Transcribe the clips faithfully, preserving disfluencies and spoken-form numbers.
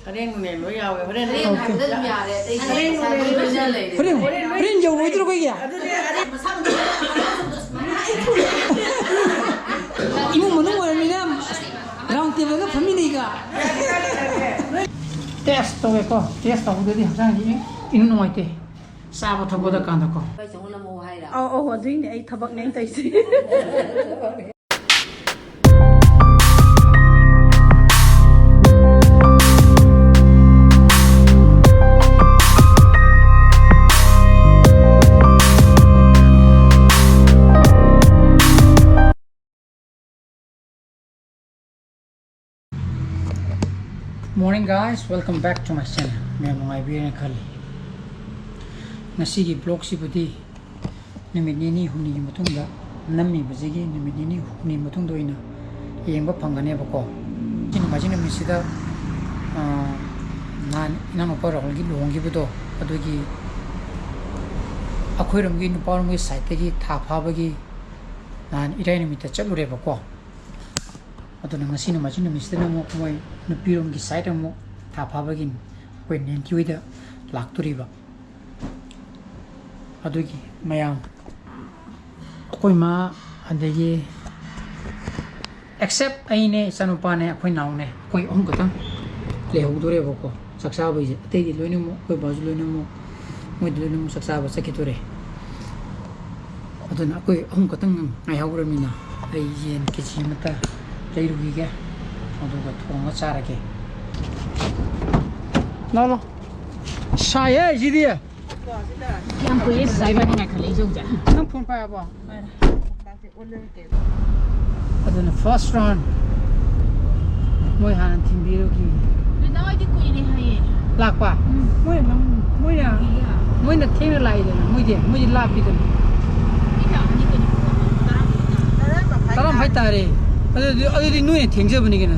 ꯍꯣꯔꯦꯟ ꯅꯨꯡꯂꯦꯟ ꯂꯣꯏ ꯌꯥꯎꯋꯦ꯫ ꯍꯣꯔꯦꯟ ꯍꯣꯔꯦꯟ ꯍꯥꯏꯕꯗ ꯑꯗꯨꯝ ꯌꯥꯔꯦ, ꯑꯇꯩꯗꯤ ꯍꯣꯔꯦꯟ ꯉꯁꯥꯏ ꯅꯨꯡꯂꯦꯟ ꯂꯣꯏ ꯂꯣꯏꯅ ꯂꯩꯔꯦ꯫ ꯍꯣꯔꯦꯟ, ꯍꯣꯔꯦꯟ ꯌꯧꯔꯣꯏꯗ꯭ꯔꯣ ꯑꯩꯈꯣꯏꯒꯤ? ꯑꯗꯨꯅꯦ, ꯑꯗꯩ ꯃꯁꯥ ꯃꯊꯟꯇ ꯃꯁꯥ ꯃꯊꯟꯇ ꯁꯨꯃꯥꯏꯅ ꯏꯃꯨꯡ ꯃꯅꯨꯡ ꯑꯣꯏꯔꯕꯅꯤꯅ ꯔꯥꯎꯟ ꯇꯦꯕꯜꯗ ꯐꯝꯃꯤꯟꯅꯩꯒ꯫ ꯇꯦꯁ ꯇꯧꯋꯦꯀꯣ, ꯇꯦꯁ ꯇꯧꯕꯗꯗꯤ ꯍꯛꯆꯥꯡꯁꯤ ꯏꯅꯨꯡ ꯅꯨꯡꯉꯥꯏꯇꯦ꯫ ꯆꯥꯕ ꯊꯛꯄꯗ ꯀꯥꯟꯗꯀꯣ꯫ ꯑꯩꯈꯣꯏ ꯆꯪꯉꯨ ꯂꯝꯃꯣ ꯍꯥꯏꯔ? ꯑꯧ, ꯑꯧ, ꯑꯗꯨꯏꯅꯦ ꯑꯩ ꯊꯕꯛꯅꯦ ꯑꯩꯅ ꯇꯧꯔꯤꯁꯦ꯫ Morning guys, welcome back to my channel. ꯃꯌꯥꯝ ꯅꯨꯡꯉꯥꯏꯕꯤꯔꯦꯅ ꯈꯜꯂꯤ꯫ ꯉꯁꯤꯒꯤ vlogꯁꯤꯕꯨꯗꯤ ꯅꯨꯃꯤꯠ ꯅꯤꯅꯤ ꯍꯨꯝꯅꯤꯒꯤ ꯃꯇꯨꯡꯗ, ꯅꯝꯃꯤꯕꯁꯤꯒꯤ ꯅꯨꯃꯤꯠ ꯅꯤꯅꯤ ꯍꯨꯝꯅꯤ ꯃꯇꯨꯡꯗ ꯑꯣꯏꯅ ꯌꯦꯡꯕ ꯐꯪꯒꯅꯦꯕꯀꯣ꯫ ꯉꯁꯤ ꯅꯣꯡꯃꯥꯏꯖꯤꯡ ꯅꯨꯃꯤꯠꯁꯤꯗ, ꯑꯥ, ꯅꯍꯥꯟ ꯏꯅꯥꯎꯅꯨꯄꯥ ꯔꯥꯍꯨꯜꯒꯤ ꯂꯨꯍꯣꯡꯈꯤꯕꯗꯣ, ꯑꯗꯨꯒꯤ ꯑꯩꯈꯣꯏꯔꯣꯝꯒꯤ ꯅꯨꯄꯥꯔꯣꯝꯒꯤ sideꯇꯒꯤ ꯊꯥ ꯐꯥꯕꯒꯤ ꯅꯍꯥꯟ ꯏꯔꯥꯏ ꯅꯨꯃꯤꯠꯇ ꯆꯠꯂꯨꯔꯦꯕꯀꯣ꯫ ꯑꯗꯨꯅ ꯉꯁꯤ ꯅꯣꯡꯃꯥꯏꯖꯤꯡ ꯅꯨꯃꯤꯠꯁꯤꯗꯅ ꯑꯃꯨꯛ ꯃꯣꯏ ꯅꯨꯄꯤꯔꯣꯝꯒꯤ side ꯑꯃꯨꯛ ꯊꯥ ꯐꯥꯕꯒꯤ ꯑꯩꯈꯣꯏ ꯅꯦꯟꯀꯤ ꯍꯣꯏꯗ ꯂꯥꯛꯇꯣꯔꯤꯕ꯫ ꯑꯗꯨꯒꯤ ꯃꯌꯥꯝ, ꯑꯩꯈꯣꯏ ꯃꯥ, ꯑꯗꯒꯤ except ꯑꯩꯅꯦ, ꯏꯆꯥꯅꯨꯄꯥꯅꯦ, ꯑꯩꯈꯣꯏ ꯅꯥꯎꯅꯦ, ꯑꯩꯈꯣꯏ ꯑꯍꯨꯝ ꯈꯛꯇꯪ ꯂꯩꯍꯧꯗꯣꯔꯦꯕꯀꯣ ꯆꯥꯛ ꯆꯥꯕꯩꯁꯦ꯫ ꯑꯇꯩꯗꯤ ꯂꯣꯏꯅꯃꯛ, ꯑꯩꯈꯣꯏ ꯕꯥꯁꯨ ꯂꯣꯏꯅꯃꯛ, ꯃꯣꯏꯗꯤ ꯂꯣꯏꯅꯃꯛ ꯆꯥꯛ ꯆꯥꯕ ꯆꯠꯈꯤꯗꯣꯔꯦ꯫ ꯑꯗꯨꯅ ꯑꯩꯈꯣꯏ ꯑꯍꯨꯝ ꯈꯛꯇꯪ ꯉꯥꯏꯍꯧꯔꯃꯤꯅ ꯑꯩ ꯌꯦꯟ KG ꯑꯃꯇ ꯂꯩꯔꯨꯈꯤꯒꯦ, ꯑꯗꯨꯒ ꯊꯣꯡꯉ ꯆꯥꯔꯒꯦ꯫ ꯂꯥꯎ, ꯂꯥꯎ꯫ ꯁꯥꯏꯍꯦ ꯁꯤꯗꯤ꯫ ꯌꯥꯝ ꯀꯨꯏꯔꯦ ꯁꯤꯗ ꯏꯕꯥꯅꯤ ꯉꯥꯏꯈꯠꯂꯛꯏꯁꯦ ꯍꯧꯖꯤꯛ꯫ ꯅꯪ phone ꯄꯥꯏꯔꯕꯣ? ꯑꯗꯨꯅ first round ꯃꯣꯏ ꯍꯥꯟꯅ ꯊꯤꯟꯕꯤꯔꯨꯈꯤ꯫ ꯅꯣꯏꯗꯤ ꯀꯨꯏꯔꯦ ꯍꯥꯏꯌꯦ꯫ ꯂꯥꯛꯄ? ꯎꯝ꯫ ꯃꯣꯏ ꯅꯪ, ꯃꯣꯏꯅ, ꯀꯨꯏꯔꯦ꯫ ꯃꯣꯏꯅ ꯊꯦꯡꯅ ꯂꯥꯛꯏꯗꯅ, ꯃꯣꯏꯗꯤ, ꯃꯣꯏꯗꯤ ꯂꯥꯞꯄꯤꯗꯅ꯫ ꯄꯨꯡ ꯀꯌꯥ? ꯑꯅꯤ ꯀꯩꯅꯣ, ꯄꯨꯡ ꯇꯔꯥ ꯃꯈꯥꯏ ꯇꯥꯔꯦ꯫ ꯇꯔꯥ ꯃꯈꯥꯏ ꯇꯥꯔꯦ꯫ ꯑꯗꯨꯗꯤ, ꯑꯗꯨꯗꯤ ꯅꯣꯏꯅ ꯊꯦꯡꯖꯕꯅꯤ ꯀꯩꯅꯣ꯫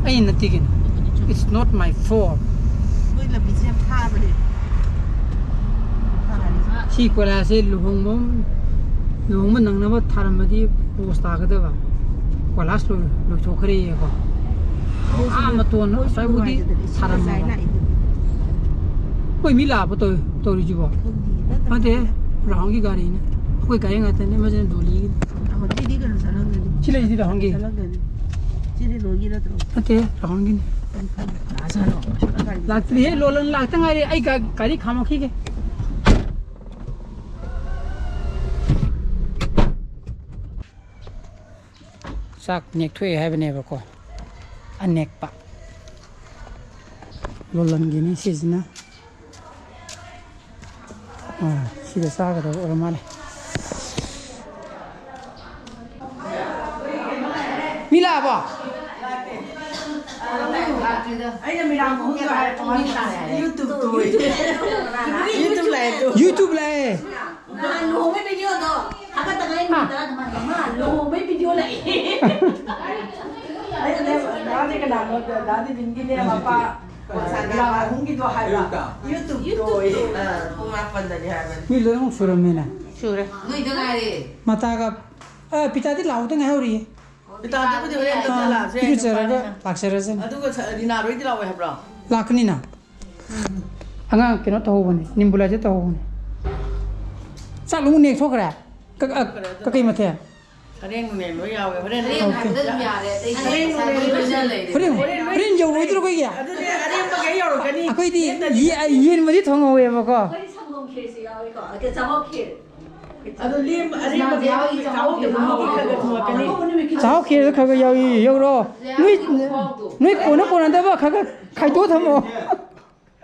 ꯑꯩꯅ ꯅꯠꯇꯦ ꯀꯩꯅꯣ꯫ ꯑꯗꯨꯕꯨꯗꯤ ꯆꯨꯝꯃꯤ꯫ It's not my fault꯫ ꯃꯣꯏ ꯂꯝꯕꯤꯁꯦ ꯌꯥꯝ ꯊꯥꯕꯅꯦ꯫ ꯁꯤ ꯀꯣꯏꯂꯥꯁꯁꯦ ꯂꯨꯍꯣꯡꯕ, ꯂꯨꯍꯣꯡꯕ ꯅꯪꯅꯕ ꯊꯥꯔꯝꯃꯗꯤ post ꯇꯥꯒꯗꯕ꯫ ꯀꯣꯏꯂꯥꯁ ꯂꯣꯏ-, ꯂꯣꯏꯊꯣꯛꯈ꯭ꯔꯦꯌꯦꯀꯣ꯫ ꯑꯥ ꯃꯇꯣꯟ ꯉꯁꯥꯏꯕꯨꯗꯤ ꯁꯥꯔꯝꯃꯦꯕ꯫ ꯑꯩꯈꯣꯏ ꯃꯤ ꯂꯥꯛꯄ ꯇꯧ-, ꯇꯧꯔꯤꯁꯤꯕꯣ? ꯅꯠꯇꯦ, ꯔꯥꯍꯨꯜꯒꯤ ꯒꯥꯔꯤꯅꯤ꯫ ꯑꯩꯈꯣꯏ ꯒꯥꯔꯤ ꯉꯥꯛꯇꯅꯤ, ꯑꯃꯁꯤꯅ ꯗꯣꯂꯤꯒꯤ꯫ ꯁꯤ ꯂꯩꯁꯤꯗꯤ ꯔꯥꯍꯨꯜꯒꯤ꯫ ꯅꯠꯇꯦ, ꯔꯥꯍꯨꯜꯒꯤꯅꯤ꯫ ꯂꯥꯛꯇ꯭ꯔꯤꯍꯦ, ꯂꯣꯂꯟ ꯂꯥꯛꯇ ꯉꯥꯏꯔꯤ꯫ ꯑꯩ ꯒꯥ-, ꯒꯥꯔꯤ ꯈꯥꯝꯃꯛꯈꯤꯒꯦ꯫ ꯆꯥꯛ ꯅꯦꯛꯊꯣꯛꯑꯦ ꯍꯥꯏꯕꯅꯦꯕꯀꯣ꯫ ꯑꯅꯦꯛꯄ꯫ ꯂꯣꯂꯟꯒꯤꯅꯤ ꯁꯤꯁꯤꯅ꯫ ꯑꯥ, ꯁꯤꯗ ꯆꯥꯒꯗꯕ ꯑꯣꯏꯔ ꯃꯥꯜꯂꯦ꯫ ꯃꯤ ꯂꯥꯛꯑꯕꯣ? ꯑꯩꯅ ꯃꯤꯔꯥꯡ ꯈꯣꯡꯗꯣ ꯍꯥꯏꯔ ꯀꯃꯥꯏꯅ ꯇꯧꯅꯤ? YouTube-ꯇꯣ ꯑꯣꯏ꯫ YouTube ꯂꯥꯛꯑꯦ ꯑꯗꯨ꯫ YouTube ꯂꯥꯛꯑꯦ꯫ ꯅꯍꯥꯟ ꯂꯨꯍꯣꯡꯕꯩ video-ꯗꯣ ꯊꯥꯒꯠꯇ ꯉꯥꯏꯔꯤ, ꯍꯥ? ꯅꯨꯃꯤꯠ ꯇꯔꯥ ꯑꯗꯨꯃꯥꯏꯅ꯫ ꯃꯥ ꯂꯨꯍꯣꯡꯕꯩ video ꯂꯥꯛꯑꯦ꯫ ꯑꯩꯅꯅꯦ, ꯗꯥꯗꯤ ꯀꯅꯥꯅꯣ? ꯗꯥꯗꯤ ꯕꯤꯟꯒꯤꯅꯦ ꯃꯄꯥ ꯂꯥꯛꯍꯣꯡꯒꯤꯗꯣ ꯍꯥꯏꯕ꯫ YouTube-ꯇꯣ ꯑꯣꯏ꯫ ꯑꯥ, ꯄꯨꯡ ꯃꯥꯄꯟꯗꯅꯤ ꯍꯥꯏꯕꯅꯤ꯫ ꯃꯤ ꯂꯣꯏꯅꯃꯛ ꯁꯨꯔꯝꯃꯦꯅꯦ꯫ ꯁꯨꯔꯦ꯫ ꯅꯣꯏꯗ ꯉꯥꯏꯔꯦ꯫ ꯃꯇꯥꯒ, ꯑ, ꯄꯤꯇꯥꯗꯤ ꯂꯥꯛꯍꯧꯗ ꯉꯥꯏꯍꯧꯔꯤꯌꯦ꯫ ꯄꯤꯇꯥꯗꯨꯕꯨꯗꯤ ꯍꯣꯔꯦꯟ ꯑꯝꯇ ꯑꯥ, ꯂꯥꯛꯑꯁꯦ, ꯏꯔꯨꯖꯔꯒ ꯅꯨꯄꯥꯅꯤꯅ꯫ ꯂꯥꯛꯆꯔꯁꯅꯤ꯫ ꯑꯗꯨꯒ ꯁ-, ꯔꯤꯅꯥ ꯂꯣꯏꯗꯤ ꯂꯥꯛꯑꯣꯏ ꯍꯥꯏꯕ꯭ꯔꯣ? ꯂꯥꯛꯀꯅꯤꯅ꯫ ꯑꯉꯥꯡ ꯀꯩꯅꯣ ꯇꯧꯍꯧꯕꯅꯦ, ꯅꯤꯝꯕꯨꯂꯥꯏꯖꯔ ꯇꯧꯍꯧꯕꯅꯦ꯫ ꯆꯥꯛ ꯂꯣꯏ ꯅꯦꯛꯊꯣꯛꯈ꯭ꯔꯦ? ꯀ-, ꯑ, ꯊꯣꯛꯈ꯭ꯔꯦ ꯑꯗꯨ꯫ ꯀꯀꯩ ꯃꯊꯦꯜ? ꯁꯔꯦꯡ ꯅꯨꯡꯂꯦꯡ ꯂꯣꯏ ꯌꯥꯎꯋꯦ꯫ ꯍꯣꯔꯦꯟ ꯁꯔꯦꯡ ꯍꯥꯏꯕꯗ ꯑꯗꯨꯝ ꯌꯥꯔꯦ, ꯑꯇꯩ ꯁꯔꯦꯡ ꯅꯨꯡꯂꯦꯡ ꯂꯣꯏ ꯂꯣꯏꯅ ꯂꯩꯔꯦ꯫ ꯍꯣꯔꯦꯟ, ꯍꯣꯔꯦꯟ ꯌꯧꯔꯣꯏꯗ꯭ꯔꯣ ꯑꯩꯈꯣꯏꯒꯤ? ꯑꯗꯨꯅꯦ, ꯑꯔꯦꯝꯕꯒꯩ ꯌꯧꯔꯛꯀꯅꯤ꯫ ꯑꯩꯈꯣꯏꯗꯤ ꯅꯠꯇ꯭ꯔꯗꯤ ꯌꯦ-, ꯌꯦꯟꯕꯨꯗꯤ ꯊꯣꯡꯍꯧꯋꯦꯕꯀꯣ꯫ ꯑꯩꯈꯣꯏꯗꯤ ꯁꯪꯒꯣꯝ ꯈꯦꯔꯁꯨ ꯌꯥꯎꯏꯀꯣ, ꯑꯗ ꯆꯥꯛꯍꯥꯎ ꯈꯦꯔ꯫ ꯑꯗꯣ ꯂꯦꯝ-, ꯑꯔꯦꯝꯕꯗꯤ ꯑꯩꯈꯣꯏ ꯆꯥꯛꯍꯥꯎ ꯈꯦꯔ ꯈꯔ ꯈꯔ ꯊꯣꯡꯉꯛꯀꯅꯤ꯫ ꯆꯥꯛꯍꯥꯎ ꯈꯦꯔꯗ ꯈꯔ ꯈꯔ ꯌꯥꯎꯏ, ꯌꯧꯔꯣ꯫ ꯅꯣꯏ, ꯅꯣꯏ ꯀꯣꯟꯅ ꯀꯣꯟꯅꯗꯕ ꯈꯔ ꯈꯔ ꯈꯥꯏꯗꯣꯛꯑ ꯊꯝꯃꯣ꯫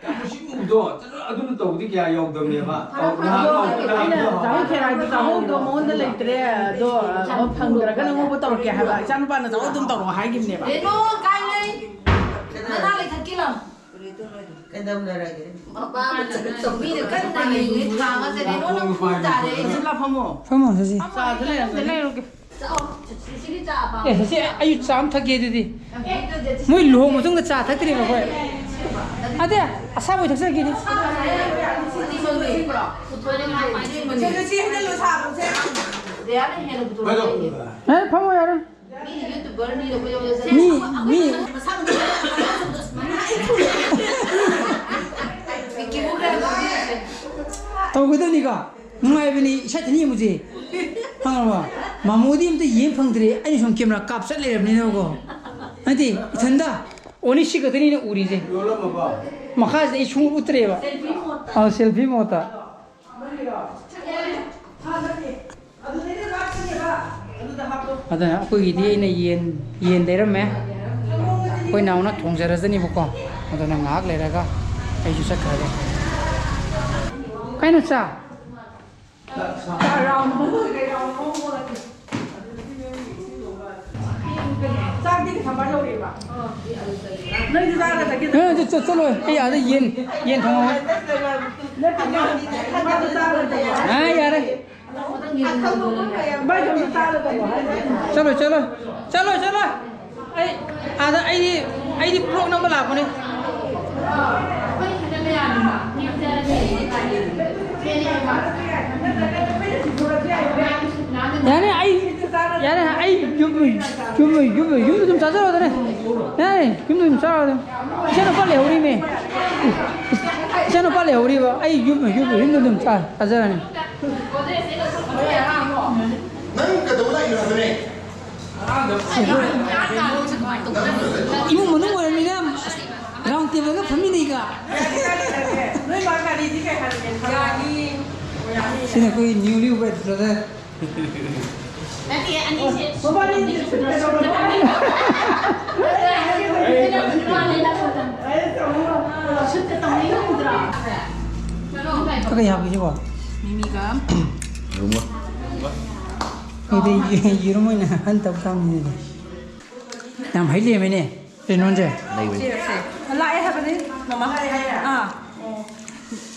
ꯌꯥꯝ ꯎꯁꯤꯠ ꯎꯗꯣ, ꯑꯗꯨ-, ꯑꯗꯨꯅ ꯇꯧꯕꯗꯤ ꯀꯌꯥ ꯌꯧꯗꯕꯅꯦꯕ꯫ ꯐꯔꯦ, ꯐꯔꯦ, ꯑꯗꯣ ꯐꯔꯦ, ꯑꯩꯅ ꯐꯔꯦ꯫ ꯆꯥꯛꯍꯥꯎ ꯈꯦꯔ ꯍꯥꯏꯕꯗꯤ ꯆꯥꯛꯍꯥꯎꯗꯣ ꯃꯉꯣꯟꯗ ꯂꯩꯇ꯭ꯔꯦ, ꯑꯗꯣ, ꯑ, ꯐꯪꯗ꯭ꯔꯒꯅ ꯑꯉꯧꯕ ꯇꯧꯔꯛꯀꯦ ꯍꯥꯏꯕ꯫ ꯏꯆꯥꯅꯨꯄꯥꯅ ꯆꯥꯛꯍꯥꯎ ꯑꯗꯨꯝ ꯇꯧꯔꯛꯑꯣ ꯍꯥꯏꯈꯤꯕꯅꯦꯕ꯫ ꯔꯦꯅꯨ, ꯀꯥꯏ ꯂꯩ? ꯅꯅꯥ ꯂꯩꯊꯠꯀꯦ ꯂꯥꯎ꯫ ꯀꯩꯗꯧꯅꯔꯒꯦ? ꯃꯄꯥ ꯃꯆꯟ ꯇꯧꯕꯤꯅ ꯀꯟꯅ ꯂꯩꯉꯩ ꯊꯥ ꯑꯃ ꯆꯠꯂꯦ꯫ ꯂꯣꯏꯅ ꯐꯨ ꯇꯥꯔꯦ ꯑꯩꯅ꯫ ꯍꯧꯖꯤꯛ ꯂꯥꯛ ꯐꯝꯃꯣ꯫ ꯐꯝꯃꯣ, ꯍꯧꯖꯤꯛ꯫ ꯆꯥꯗ ꯂꯩꯔꯝꯒꯅꯤ꯫ ꯆꯥꯛꯑꯣ, ꯁꯤꯗꯤ ꯆꯥ ꯑꯄꯥꯝꯕ꯫ ꯑꯦ, ꯁꯤ ꯑꯩ ꯆꯥ ꯑꯃ ꯊꯛꯀꯦ ꯑꯗꯨꯗꯤ꯫ ꯃꯣꯏ ꯂꯨꯍꯣꯡ ꯃꯇꯨꯡꯗ ꯆꯥ ꯊꯛꯇ꯭ꯔꯤꯕ ꯑꯩꯈꯣꯏ꯫ ꯑꯗꯦ, ꯑꯁꯥꯕ ꯑꯣꯏ ꯊꯛꯆꯔꯒꯦꯗꯤ꯫ ꯁꯤꯗꯤ ꯃꯪꯉꯦ꯫ ꯁꯤ ꯍꯩꯖꯜꯂꯨ ꯁꯥꯕꯁꯦ꯫ ꯗꯌꯥꯅ ꯍꯦꯟꯅ ꯄꯨꯊꯣꯔꯛꯑꯦ꯫ ꯑꯦ, ꯐꯝꯃꯣ ꯌꯥꯔꯦ꯫ ꯃꯤ, ꯃꯤ꯫ ꯇꯧꯒꯗꯕꯅꯤꯀꯣ꯫ ꯅꯨꯡꯉꯥꯏꯕꯅꯤ, ꯏꯁꯥ ꯏꯊꯟ ꯌꯦꯡꯕꯁꯦ꯫ ꯈꯪꯉꯕ? ꯃꯥꯃꯣꯗꯤ ꯑꯝꯇ ꯌꯦꯡ ꯐꯪꯗ꯭ꯔꯦ, ꯑꯩꯅ ꯁꯨꯝ camera ꯀꯥꯞ ꯆꯠ ꯂꯩꯔꯕꯅꯤꯅꯀꯣ꯫ ꯅꯠꯇꯦ, ꯏꯊꯟꯗ꯫ Only ꯁꯤ ꯈꯛꯇꯅꯤ ꯑꯩꯅ ꯎꯔꯤꯁꯦ꯫ ꯃꯈꯥꯁꯤꯗ ꯑꯩ ꯁꯨꯡꯎ ꯎꯠꯇ꯭ꯔꯦꯕ꯫ ꯑꯥ, selfie mode ꯇ꯫ ꯑꯗꯨꯅ ꯑꯩꯈꯣꯏꯒꯤꯗꯤ ꯑꯩꯅ ꯌꯦꯟ, ꯌꯦꯟ ꯂꯩꯔꯝꯃꯦ꯫ ꯑꯩꯈꯣꯏ ꯅꯥꯎꯅ ꯊꯣꯡꯖꯔꯖꯅꯤꯕꯀꯣ꯫ ꯑꯗꯨꯅ ꯉꯥꯏꯍꯥꯛ ꯂꯩꯔꯒ ꯑꯩꯁꯨ ꯆꯠꯈ꯭ꯔꯒꯦ꯫ ꯀꯩꯅꯣ ꯆꯥ? ꯆꯥꯛꯇꯤ ꯀꯩꯁꯥꯝꯄꯥꯠ ꯌꯧꯔꯦꯕ? ꯅꯣꯏꯁꯨ ꯆꯥꯔꯒ ꯆꯠꯀꯦ? ꯑꯦ, ꯆꯠ-, ꯆꯠ-, ꯆꯠꯂꯣꯏ꯫ ꯑꯩ ꯑꯥꯗ ꯌꯦꯟ, ꯌꯦꯟ ꯊꯣꯡꯍꯧꯋꯦ꯫ ꯅꯠꯇꯦ, ꯅꯠꯇꯦ, ꯅꯠꯇꯦ, ꯆꯥꯔꯒ ꯆꯠꯂꯣ꯫ ꯑꯥ, ꯌꯥꯔꯦ꯫ ꯚꯥꯏ, ꯅꯪꯁꯨ ꯆꯥꯔꯒ ꯆꯠꯂꯣ ꯍꯥꯏꯕ꯫ ꯆꯠꯂꯣꯏ, ꯆꯠꯂꯣꯏ꯫ ꯆꯠꯂꯣꯏ, ꯆꯠꯂꯣꯏ꯫ ꯑꯩ ꯑꯥꯗ ꯑꯩꯗꯤ, ꯑꯩꯗꯤ vlog ꯅꯝꯕ ꯂꯥꯛꯄꯅꯦ꯫ ꯌꯥꯅꯤ, ꯑꯩ, ꯌꯥꯅꯤ, ꯑꯩ ꯌꯨꯝ, ꯌꯨꯝ, ꯌꯨꯝ, ꯌꯨꯝꯗ ꯑꯗꯨꯝ ꯆꯥꯖꯔꯣꯗꯅꯦ꯫ ꯌꯥꯅꯤ, ꯌꯨꯝꯗ ꯑꯗꯨꯝ ꯆꯥꯔꯣꯗꯅꯦ꯫ ꯏꯆꯥꯅꯨꯄꯥ ꯂꯩꯍꯧꯔꯤꯃꯦ꯫ ꯏꯆꯥꯅꯨꯄꯥ ꯂꯩꯍꯧꯔꯤꯕ꯫ ꯑꯩ ꯌꯨꯝ, ꯌꯨꯝ, ꯌꯨꯝꯗ ꯑꯗꯨꯝ ꯆꯥ-, ꯆꯥꯖꯔꯅꯤ꯫ ꯅꯪ ꯀꯩꯗꯧ ꯂꯥꯛꯏꯅꯣ ꯍꯥꯏꯕꯅꯦ? ꯏꯃꯨꯡ ꯃꯅꯨꯡ ꯑꯣꯏꯔꯝꯃꯤꯅ round table ꯗ ꯐꯝꯃꯤꯟꯅꯩꯒ꯫ ꯅꯣꯏ ꯃꯥ ꯒꯥꯔꯤꯗꯤ ꯀꯩ ꯍꯥꯏꯔꯒꯦ? ꯌꯥꯅꯤ꯫ ꯁꯤꯅ ꯑꯩꯈꯣꯏ newly wed brother꯫ ꯅꯠꯇꯦ, ꯑꯅꯤꯁꯦ ꯃꯕꯥꯅꯤ ꯁꯨꯠꯇ ꯇꯧꯔꯣ꯫ ꯁꯨꯠꯇ ꯇꯧꯅꯩ ꯎꯗ꯭ꯔꯣ? ꯀꯩ ꯍꯥꯞꯀꯦ ꯁꯤꯕꯣ? ꯃꯤꯃꯤꯒ꯫ ꯑꯩꯗꯤ ꯌꯦꯔꯨꯝ ꯑꯣꯏꯅ ꯍꯟ ꯇꯧ ꯇꯥꯕꯅꯤꯅꯦ꯫ ꯌꯥꯝ ꯍꯩ ꯂꯦꯝꯃꯦꯅꯦ꯫ ꯀꯩꯅꯣꯁꯦ? ꯂꯩꯕꯅꯤ꯫ ꯂꯥꯛꯑꯦ ꯍꯥꯏꯕꯅꯤ, ꯃꯃꯥ꯫ ꯑꯥ꯫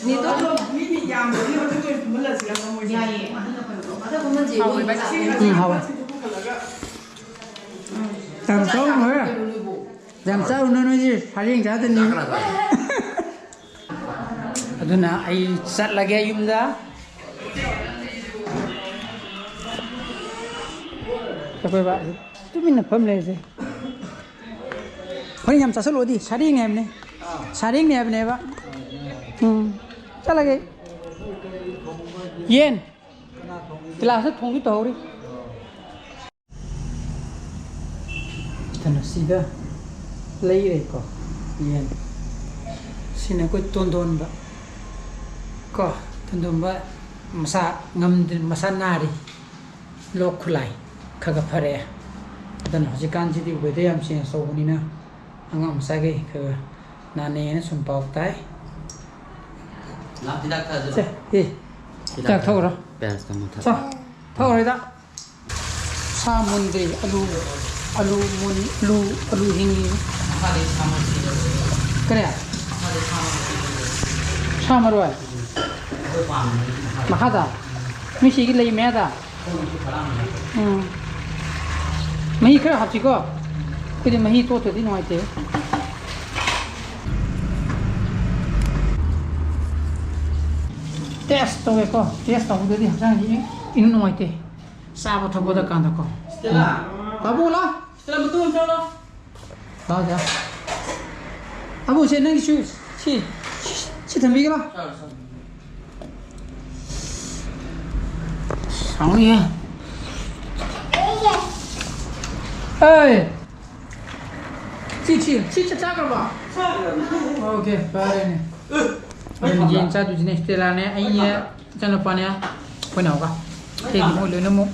ꯅꯦꯗꯣ꯫ ꯑꯗꯣ ꯃꯤ ꯃꯤ ꯌꯥꯝꯕꯒꯤ ꯍꯧꯖꯤꯛ ꯑꯣꯏꯅ ꯐꯝꯍꯜꯂꯁꯤꯔ ꯃꯣꯏꯁꯦ? ꯌꯥꯏꯌꯦ, ꯑꯗꯨꯅ ꯐꯩꯀꯣ꯫ ꯃꯊꯛ ꯐꯝꯍꯟꯁꯦ, ꯍꯥꯎꯋꯦ, ꯃꯣꯏ ꯚꯥꯏ, ꯆꯥꯛ ꯆꯥꯛ ꯎꯝ, ꯍꯥꯎꯋꯦ꯫ ꯁꯤꯁꯨ ꯄꯨꯈꯠꯂꯒ꯫ ꯌꯥꯝ ꯆꯥꯎꯅ ꯅꯣꯏꯁꯦ ꯁꯥꯔꯦꯡ ꯆꯥꯗꯅꯤ꯫ ꯑꯗꯨꯅ ꯑꯩ ꯆꯠꯂꯒꯦ ꯌꯨꯝꯗ꯫ ꯑꯩꯈꯣꯏ ꯕꯥ-, ꯇꯨꯃꯤꯟꯅ ꯐꯝ ꯂꯩꯔꯁꯦ꯫ ꯍꯣꯔꯦꯟ ꯌꯥꯝ ꯆꯥꯁꯤꯜꯂꯨꯔꯗꯤ ꯁꯥꯔꯦꯡꯅꯦ ꯍꯥꯏꯕꯅꯦ꯫ ꯁꯥꯔꯦꯡꯅꯦ ꯍꯥꯏꯕꯅꯦꯕ꯫ ꯎꯝ꯫ ꯆꯠꯂꯒꯦ꯫ ꯌꯦꯟ꯫ ꯒꯤꯂꯥꯁꯇ ꯊꯣꯡꯒꯦ ꯇꯧꯍꯧꯔꯤ꯫ ꯀꯩꯅꯣ ꯁꯤꯗ ꯂꯩꯔꯦꯀꯣ꯫ ꯌꯦꯟ꯫ ꯁꯤꯅ ꯑꯩꯈꯣꯏ ꯇꯣꯟꯗꯣꯟꯕ꯫ ꯀꯣ꯫ ꯇꯣꯟꯗꯣꯟꯕ ꯃꯁꯥ ꯉꯝꯗ꯭ꯔꯤ, ꯃꯁꯥ ꯅꯥꯔꯤ꯫ ꯂꯣꯛ ꯈꯨꯂꯥꯏ ꯈꯔ ꯈꯔ ꯐꯔꯛꯑꯦ꯫ ꯑꯗꯨꯅ ꯍꯧꯖꯤꯛꯀꯥꯟꯁꯤꯗꯤ weather ꯌꯥꯝ change ꯇꯧꯕꯅꯤꯅ ꯑꯉꯥꯡ ꯃꯆꯥꯈꯩ ꯈꯔ ꯈꯔ ꯅꯥꯅꯩꯌꯦꯅ ꯁꯨꯝ ꯄꯥꯎ ꯇꯥꯏ꯫ ꯂꯥꯛ ꯍꯤꯗꯥꯛ ꯊꯥꯖꯤꯜꯂꯣ꯫ ꯁꯦ, ꯑꯦ, ꯍꯤꯗꯥꯛ ꯊꯛꯎꯔꯣ? Paracetamol ꯊꯛ꯫ ꯆꯥ, ꯊꯛꯎꯔꯣ ꯍꯤꯗꯥꯛ꯫ ꯁꯥ ꯃꯨꯟꯗ꯭ꯔꯤ, ꯑꯂꯨ, ꯑꯂꯨ ꯃꯨꯟ-, ꯑꯂꯨ, ꯑꯂꯨ ꯍꯤꯡꯉꯤ꯫ ꯃꯈꯥꯗꯩ ꯁꯥ ꯃꯔꯣꯏ ꯁꯤꯖꯤꯜꯂꯣ꯫ ꯀꯔꯤ? ꯃꯈꯥꯗꯩ ꯁꯥ ꯃꯔꯣꯏ ꯁꯤꯖꯤꯜꯂꯣ꯫ ꯁꯥ ꯃꯔꯣꯏ? ꯎꯝ꯫ ꯑꯩꯈꯣꯏ ꯄꯥꯝꯃꯤꯅꯦ ꯃꯈꯥꯗ꯫ ꯃꯈꯥꯗ? ꯎꯝ꯫ ꯅꯣꯏ ꯁꯤꯒꯤ ꯂꯩ ꯃꯌꯥꯗ? ꯎꯝ꯫ ꯃꯍꯤ ꯈꯔ ꯍꯥꯞꯁꯤꯀꯣ꯫ ꯑꯩꯈꯣꯏꯗꯤ ꯃꯍꯤ ꯇꯣꯠꯇ꯭ꯔꯗꯤ ꯅꯨꯡꯉꯥꯏꯇꯦ꯫ Taste ꯇꯧꯒꯦꯀꯣ꯫ Taste ꯇꯧꯗ꯭ꯔꯗꯤ ꯍꯛꯆꯥꯡꯁꯤ ꯏꯅꯨꯡ ꯅꯨꯡꯉꯥꯏꯇꯦ꯫ ꯆꯥꯕ ꯊꯛꯄꯗ ꯀꯥꯟꯗꯀꯣ꯫ ꯁ꯭ꯇꯦꯂꯥ! ꯕꯥꯕꯨ, ꯂꯥꯎ꯫ ꯁ꯭ꯇꯦꯂꯥ, ꯃꯇꯨꯝ ꯑꯃ ꯆꯥꯔꯣ꯫ ꯂꯥꯛꯑꯣ, ꯂꯥꯛꯑꯣ꯫ ꯑꯕꯨ, ꯁꯦ, ꯅꯪꯒꯤꯁꯨ ꯁꯤ, ꯁꯤ, ꯁꯤ ꯊꯝꯕꯤꯒꯦ ꯂꯥꯎ꯫ ꯆꯥꯔꯣ, ꯆꯥꯔꯣ꯫ ꯁꯥꯎꯅꯤꯍꯦ꯫ ꯑꯦ! ꯁꯤ, ꯁꯤ, ꯁꯤ ꯆꯥꯛ ꯆꯥꯈ꯭ꯔꯕꯣ? ꯆꯥꯈ꯭ꯔꯕꯅꯤ꯫ OK, ꯐꯔꯦꯅꯦ꯫ ꯑꯦ! ꯍꯣꯔꯦꯟ ꯌꯦꯟ ꯆꯥꯗꯣꯏꯁꯤꯅꯦ ꯁ꯭ꯇꯦꯂꯥꯅꯦ, ꯑꯩꯅꯦ, ꯏꯆꯥꯅꯨꯄꯥꯅꯦ, ꯑꯩꯈꯣꯏ ꯅꯥꯎꯒ꯫ ꯑꯇꯩꯗꯤ ꯃꯣꯏ ꯂꯣꯏꯅꯃꯛ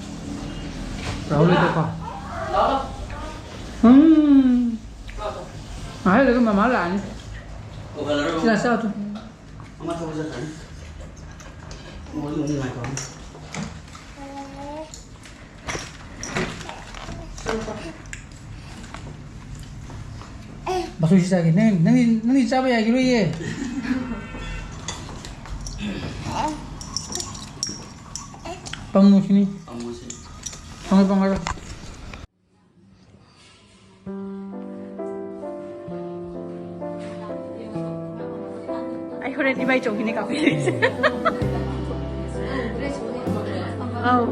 ꯂꯥꯛꯍꯧꯔꯣꯏꯗꯀꯣ꯫ ꯎꯝ꯫ ꯉꯥꯏꯍꯥꯛ ꯂꯩꯔꯒ ꯃꯃꯥ ꯂꯥꯛꯑꯅꯤ꯫ ꯁꯤꯗ ꯆꯥꯎ ꯇꯨ꯫ ꯕꯥꯁꯨ ꯁꯤ ꯆꯥꯒꯦ꯫ ꯅꯪ, ꯅꯪꯗꯤ, ꯅꯪꯗꯤ ꯆꯥꯕ ꯌꯥꯈꯤꯔꯣꯏꯌꯦ꯫ ꯄꯪꯉꯨ ꯁꯤꯅꯤ꯫ ꯄꯪꯉꯨ ꯁꯤꯅꯤ꯫ ꯄꯪꯉꯨ, ꯄꯪꯉꯨ꯫ ꯑꯩ ꯍꯣꯔꯦꯟ ꯏꯕꯥꯏ ꯆꯧꯒꯤꯅꯦ ꯀꯥꯞꯄꯤꯔꯤꯁꯦ꯫ ꯑꯧ꯫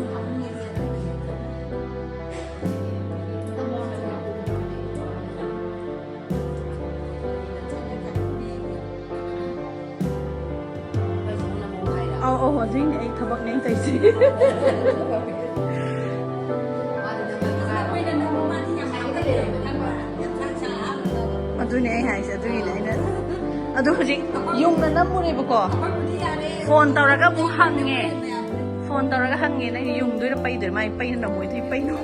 ꯑꯧ ꯑꯧ, ꯑꯗꯨꯏꯅꯦ ꯑꯩ ꯊꯕꯛꯅꯦ ꯑꯩꯅ ꯇꯧꯔꯤꯁꯦ꯫ ꯑꯗꯨꯅꯦ ꯑꯩ ꯍꯥꯏꯁꯦ, ꯑꯗꯨꯒꯤꯅꯦ ꯑꯩꯅ꯫ ꯑꯗꯣ ꯍꯧꯖꯤꯛ ꯌꯨꯡꯅ ꯅꯝꯃꯨꯔꯦꯕꯀꯣ꯫ ꯐꯣꯟ ꯇꯧꯔꯒ ꯑꯃꯨꯛ ꯍꯪꯉꯦ꯫ ꯐꯣꯟ ꯇꯧꯔꯒ ꯍꯪꯉꯦ, ꯅꯪ ꯌꯨꯡꯗꯣꯏꯔ ꯄꯩꯗꯣꯏꯔ? ꯃꯥꯏ ꯄꯩꯅ ꯅꯝꯃꯣꯏꯗꯣꯏ ꯄꯩꯅꯣ꯫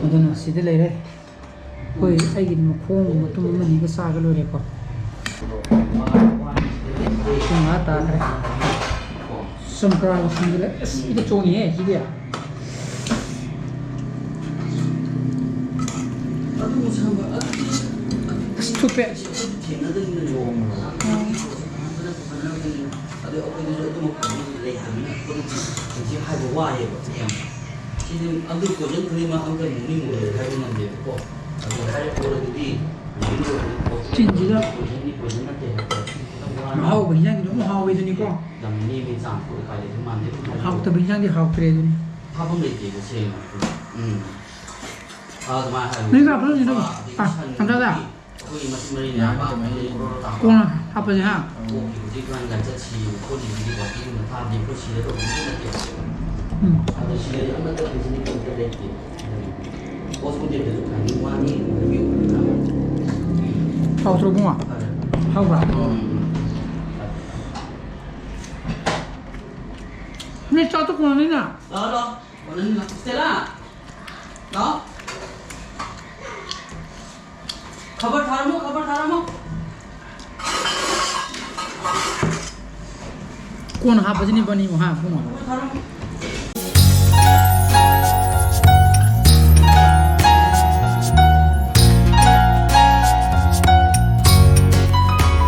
ꯑꯗꯨꯅ ꯁꯤꯗ ꯂꯩꯔꯦ꯫ ꯑꯩꯈꯣꯏ, ꯑꯩꯒꯤꯗꯤ ꯃꯈꯣꯡꯒꯨꯝꯕ ꯃꯇꯨꯝ ꯑꯃ ꯑꯅꯤꯒ ꯆꯥꯒ ꯂꯣꯏꯔꯦꯀꯣ꯫ ꯉꯥ ꯇꯥꯈ꯭ꯔꯦ꯫ ꯆꯝꯄ꯭ꯔꯥꯒ ꯁꯨꯝꯖꯤꯜꯂꯦ꯫ ꯑꯁ, ꯏꯗ ꯆꯣꯡꯉꯤꯍꯦ ꯁꯤꯗꯤ꯫ ꯑꯁ, ꯊꯨꯞꯄꯦ꯫ ꯑꯗꯣ ꯑꯩꯈꯣꯏꯗꯁꯨ ꯑꯗꯨꯃꯛ ꯂꯩꯇꯕꯅꯤꯅ ꯑꯩꯈꯣꯏꯗꯗꯤ ꯍꯧꯖꯤꯛ ꯍꯥꯏꯕ ꯋꯥꯏꯑꯦꯕ ꯌꯥꯝ꯫ ꯁꯤꯗꯤ ꯑꯗꯨ ꯀꯣꯏꯁꯟ ꯈꯨꯗꯤꯡꯃꯛ ꯑꯝꯇ ꯃꯨꯅꯤ ꯃꯨꯔꯣꯏ ꯍꯥꯏꯕ ꯉꯝꯗꯦꯕꯀꯣ꯫ ꯑꯗꯣ ꯍꯥꯏꯔꯛꯄꯗꯗꯤ ꯆꯤꯟꯁꯤꯗ ꯀꯣꯏꯁꯟꯗꯤ ꯀꯣꯏꯁꯟ ꯅꯠꯇꯦ ꯍꯥꯏꯕ꯫ ꯈꯤꯇꯪ ꯋꯥꯅ ꯍꯥꯎꯕ ꯍꯤꯟꯖꯥꯡꯒꯤ ꯑꯗꯨꯝ ꯍꯥꯎꯋꯦꯗꯨꯅꯤꯀꯣ꯫ ꯌꯥꯝ ꯅꯦꯝꯃꯤ ꯆꯥꯡ ꯀꯣꯏ ꯀꯥꯏꯗ ꯑꯗꯨꯝ ꯃꯥꯟꯗꯦ ꯑꯗꯨꯝ ꯍꯥꯏꯕ꯫ ꯍꯥꯎꯇꯕ ꯍꯤꯟꯖꯥꯡꯗꯤ ꯍꯥꯎꯇ꯭ꯔꯦ ꯑꯗꯨꯅꯤ꯫ ꯍꯥꯞꯐꯝ ꯂꯩꯇꯦꯕ ꯁꯦꯡꯅ꯫ ꯎꯝ꯫ ꯑꯗꯨꯃꯥꯏꯅ ꯍꯥꯏꯕ꯫ ꯅꯪ ꯂꯥꯛꯄꯗ ꯑꯗꯨꯝ ꯁꯥ ꯑꯗꯒꯤ ꯑꯥ, ꯁꯟ ꯍꯟꯖꯥꯗ꯫ ꯑꯩꯈꯣꯏꯒꯤ ꯃꯆꯤꯟ ꯃꯔꯤ ꯌꯥꯝꯃꯤ ꯃꯌꯥꯝ ꯑꯗꯨꯃꯥꯏꯅ ꯄꯥꯝꯃꯤ꯫ ꯀꯣꯟꯅ ꯍꯥꯞꯄꯁꯦ, ꯍꯥ? ꯑꯣꯛꯀꯤ ꯍꯧꯖꯤꯛ ꯀꯥꯟ ꯂꯥꯏꯆꯠ ꯁꯤꯔꯤꯕ ꯈꯣꯠꯂꯤꯕꯗꯤ ꯋꯥꯀꯤꯡꯒꯨꯝꯕ ꯊꯥꯕꯗꯤ ꯑꯩꯈꯣꯏ ꯁꯤꯗ ꯇꯧꯕꯗꯤ ꯅꯠꯇꯦꯕ꯫ ꯎꯝ꯫ ꯑꯗꯣ ꯁꯤꯗꯗꯤ ꯑꯃꯠꯇ ꯐꯦꯁꯤꯂꯤꯇꯤ ꯑꯝꯇ ꯂꯩꯇꯦ꯫ ꯍꯣꯁꯄꯤꯇꯥꯜꯗꯁꯨ ꯈꯥꯏꯅꯤꯡ ꯋꯥꯅꯤ, ꯏꯟꯇꯔꯚ꯭ꯌꯨ ꯈꯨꯗꯤꯡꯃꯛ꯫ ꯍꯥꯎꯇ꯭ꯔꯣ ꯏꯕꯨꯡꯉꯣ? ꯐꯔꯦ꯫ ꯍꯥꯎꯕ꯭ꯔꯥ? ꯎꯝ꯫ ꯅꯣꯏ ꯆꯥꯛꯇꯣ ꯀꯣꯟꯅꯅꯤꯅ? ꯂꯥꯛꯑꯣ, ꯂꯥꯛꯑꯣ꯫ ꯀꯣꯟꯅꯅꯤ, ꯂꯥꯛꯑꯣ꯫ ꯏꯁꯇꯦꯂꯥ! ꯂꯥꯛꯑꯣ꯫ ꯈꯕꯔ ꯊꯥꯔꯝꯃꯣ, ꯈꯕꯔ ꯊꯥꯔꯝꯃꯣ꯫ ꯀꯣꯟꯅ ꯍꯥꯞꯄꯁꯤꯅꯦ ꯏꯕꯥꯅꯤꯃꯨꯛ, ꯍꯥ, ꯏꯕꯨꯡꯉꯣ? ꯈꯕꯔ ꯊꯥꯔꯝꯃꯣ꯫